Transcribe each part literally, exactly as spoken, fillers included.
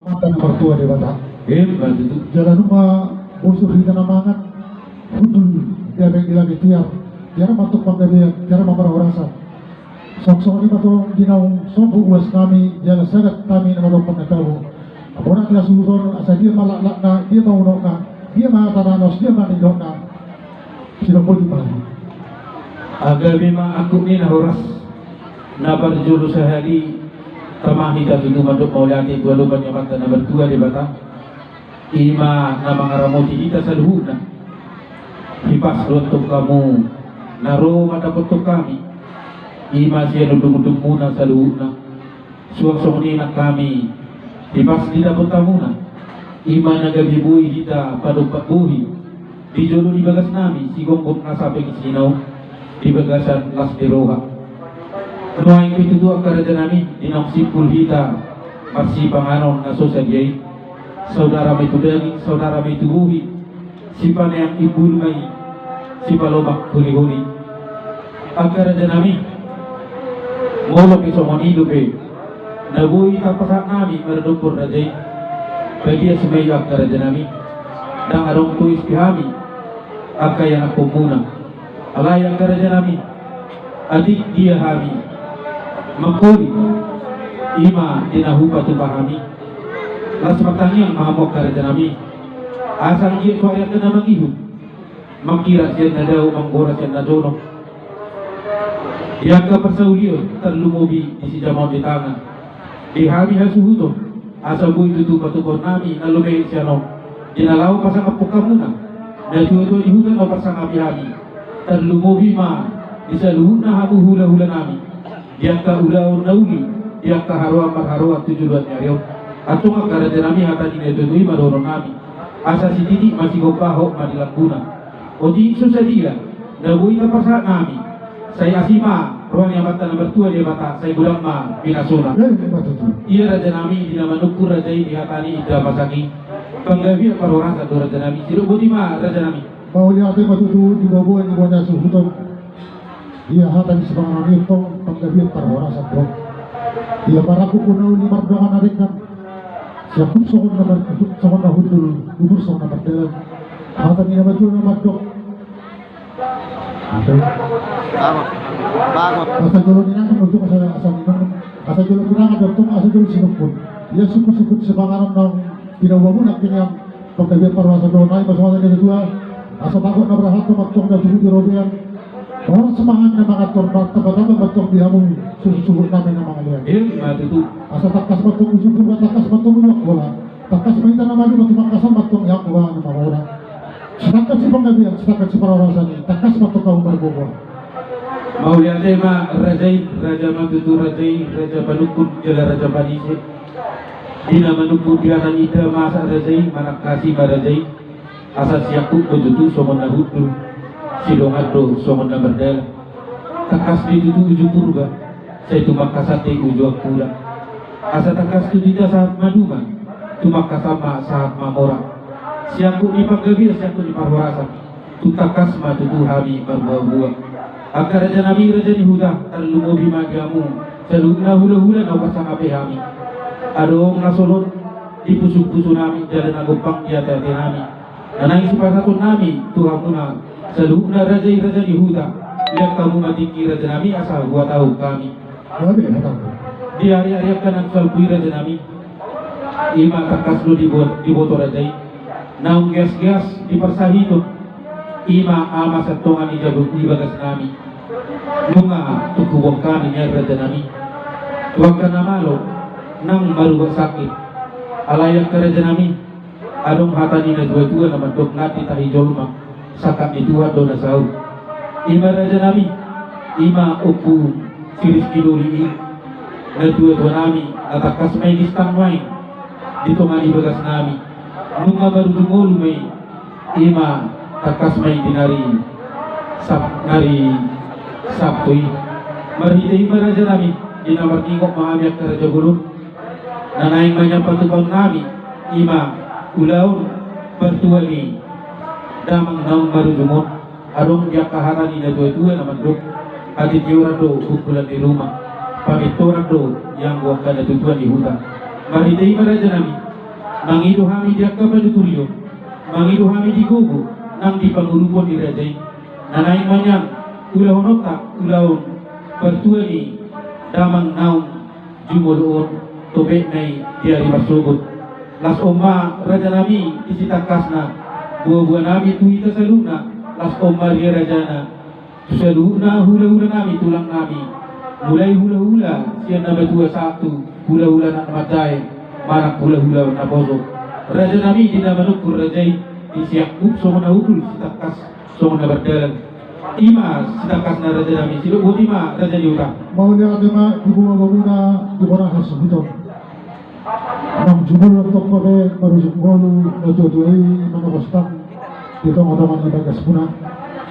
Amanta na martua Debata. Emma tutu. Jala nunga bosur hita na mangan hundul di aek ni lage tiar, tiar ma antong panggabean, tiar ma parhorasan. Songon i ma antong di naung sombu uas nami jala sagat nami na marompan na tabo. Bona ni hasuhuton, asa dia ma laklakna, dia ma unokna, dia ma hatana, laos dia ma nidokna. Sidok boti ma. Gabe ma angkup ni na horas. Na parjolo sahali, tama hita tutu mandok mauliate tu adopan ni Amanta na martua Debata. I ma na mangaramoti hita saluhutna. Hipas do antong hamu na ro mandapothon hami. I ma sian undungundungmuna saluhutna. Suang songon i nang hami, hipas didapot hamuna. I ma na gabe boi hita padompak bohi di jolo ni bagas nami, sigomgom na sape di sinau di bagasan las ni roha. Nuaeng pe tutu angka raja nami, di naung simpul hita marsipanganon na so sadia i. Saudara ma i tu daging, saudara ma i tu bohi. Sipaneang imbulu ma i, sipalomak holiholi. Angka raja nami, molo pe songon i dope na boi tapasahat nami maradophon raja i, bagias ma i angka raja nami. Ndang adong tois pe hami angka ianakhonmuna. Alai angka raja nami, atik dia hami mangholit, i ma di na hupatupa hami. Las martangiang ma hamu angka raja nami. Asa anggiat tu ari angka na mangihut, mangkira sian na dao, manggora sian na jonok. Di angka parsaulian tarlumobi di sijamaon ni tangan. Di hami hasuhuton, asa boi tutu patupaon nami na lobi sian on. Di na laho pasangaphon hamuna natuatua ni huta na parsangapi hami. Tarlumobi ma di saluhutna hamu hulahula nami. Di angka ulaon na uli, di angka haroa marharoa tu joloan ni ari on. Antong angka raja nami, hata ni natuatua i ma dohonon nami. Asa sititi ma sigompa, hot ma di lambuna. Otik so sadia na boi tapasahat nami, sai asi ma roha ni Amanta na martua Debata, sai godang ma pinasuna. Eh, ima tutu. Ia raja nami, di na manungkun raja i di hata ni inda masak i, panggabean parhorasan do raja nami. Sidok boti ma raja nami. Mauliate ma tutu di boaboa ni bona suhuton. Ia hata ni sipanganon i antong panggabean parhorasan do. Ia marangkup na uli mardongan na denggan. Siangkup songon na mar-, songon na hundul, udur songon na mardalan. Hata ni na matua na mandok. Bagot. Bagot. Asa jolo ninangan antong asa, asa ninangan. Asa jolo ninangan antong asa jolo sinungkun. Ia sungkun-sungkun sipanganon na pinaubamuna nangkin i. Panggabean parhorasan do, nai pasahaton ni natuatua. Asa bagot na marhato ma antong na tubu di robean. Horas ma hami na manganhon, martambatamba ma antong di hamu suhutsuhut nami na mangalean. Ima tutu. Asa tangkas ma antong uju Purba, tangkas ma antong uju Angkola. Tangkas ma hita na maduma, tumangkasan ma antong di angka na mamora. Sitangkas ni panggabean, sitangkas ni parhorasan i, tangkas ma antong hamu marboaboa. Mauliate ma raja i, raja ma tutu raja i, raja panungkun jala raja panise. Di na manungkun di hata ni inda masak raja i, manangkasi ma raja i. Asa siangkup do tutu songon na hundul, sidongan do songon na mardalan. Tangkas do i tutu uju Purba, sai tumangkasan do i uju Angkola. Asa tangkas tutu hita sahat maduma, tumangkasan ma sahat mamora. Siangkup ni panggabean, siangkup ni parhorasan. Tung tangkas ma tutu hami marboaboa. Angka raja nami, raja ni huta, tarlumobi ma di hamu saluhutna hulahula na hupasangapi hami. Adong na solot di pusukpusu nami jala na gompang di ateate nami. Na naeng sipasahaton nami tu hamuna saluhutna raja i, raja ni huta. Lean hamu ma tingki raja nami asa huhatahon hami. Di ariari angka na salpu i raja nami, i ma tangkas do dibo-, diboto raja i. Naung geasgeas di parsahiton, i ma ama sian tonga ni jabu ni bagas nami. Nunga tung huboan hami nian raja nami tu angka na malo nang marubat sangkit. Alai angka raja nami, adong hata ni natuatua na mandok, nang ditahi jolma sangkap ni Tuhan do na saut. I ma raja nami, i ma Ompu si Rizky Doli i, natuatua nami, na tangkas ma i di stang nuaeng di tonga ni bagas nami. Nunga marujung ngolu ma i, i ma tangkas ma i di nari Sab-, nari Sabtu i. Marhite i ma raja nami, di na marningot ma hami angka raja bolon, na naeng ma nian patupaon nami, i ma ulaon partua ni damang naung marujung on. Adong di angka hata ni natuatua na mandok, hatitiuran do pukulan di ruma, pamintoran do ianggo angka natuatua ni huta. Marhite i ma raja nami, Mangido hami di angka panuturion, mangido hami di gogo nang di pangurupon ni raja i. Na naeng ma nian ulahononta ulaon partua ni damang naung jumolo on, topet na i di ari marsogot. Las on ma raja nami di sitangkasna, boa-boa nami tu hita saluhutna, las on ma ria rajana. Tu saluhutna hula-hula nami, tulang nami, mulai hula-hula sian na matua sahat tu hula-hula na manjae manang hula-hula na poso. Raja nami di na manungkun raja i, di siangkup songon na hundul, sitangkas songon na mardalan. I ma sitangkasna raja nami, sidok boti ma raja ni huta. Mauliate ma di boa-boamuna di bona hasuhuton. Naung jumolo antong hape marujung ngolu na tua-tua i manogos tang di tonga-tonga ni bagas muna.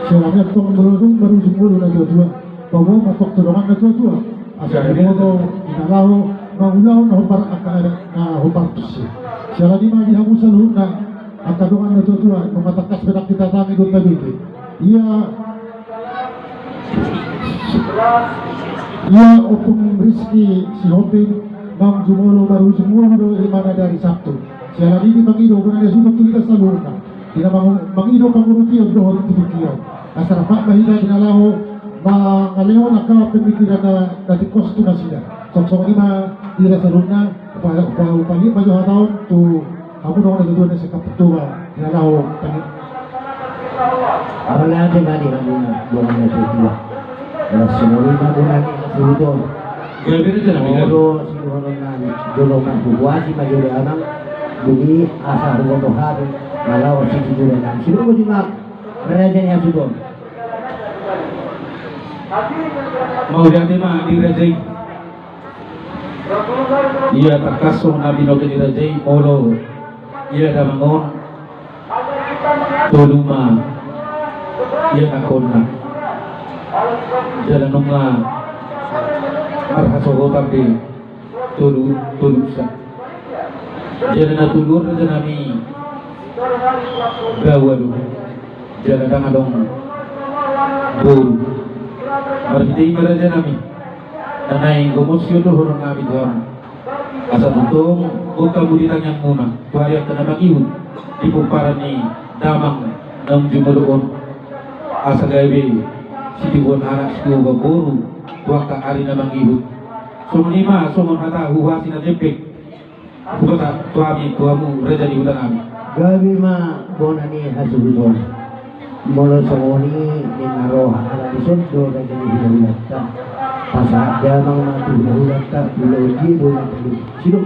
Siala ni antong molo dung marujung ngolu na tua-tua, paboa ma antong tu dongan na tua-tua. Asa diboto di na laho mangulahon na hombar angka adat na hombar tusi. Siala ni ma di hamu saluhutna angka dongan na tua-tua, nunga tangkas pe nang hita tangi dohot tabege. Ia Ia Ompung Rizky Sihombing, naung jumolo marujung ngolu do imana di ari Sabtu. Siala ni i mangido bona ni hasuhuton tu hita saluhutna. Di na mang-, mangido pangurupion dohot pikiran. Asa rap ma hita di na laho mangalehon angka pemikiran na, na tingkos tu nasida. Songon i ma di hita saluhutna, upa-, upa-, upalit ma jo hata on tu Hamu dongan na tua-tua na singkat tu ba, di na laho tangihon. Mauliate ma di hamuna dongan na tua-tua. Las songon i ma bona ni hasuhuton. Gabe raja nami. Molo sidohonon nami, jolo marhuhuasi ma jo damang, dung i asa huboto hami na laho situtudohon nami. Sidok boti ma raja ni hasuhuton. Mauliate ma di raja i. Ia tangkas songon na binoto ni raja i, molo ia damang on tolu ma ianakhonna. Jala nunga marhasohotan be tolu, tolusa. Jala na tolu on raja nami baoa do. Jala ndang adong boru. Marhite i ma raja nami, na naeng gomos i dohonon nami tu hamu. Asa tongtong gok hamu di tangiangmuna tu ari angka na mangihut di pomparan ni damang naung jumolo on. Asa gabe sitibuan anak, sitibuan boru tu angka ari na mangihut. Songon i ma songon hata huhuasi na jempek. Hupasahat tu hami, tu hamu raja ni huta nami. Gabe ma bona ni hasuhuton. Molo songon i ninna roha, ala dison do raja ni hula-hulanta. Pasahat damang ma tu hula-hulanta, ulaon dia do na talu. Sidok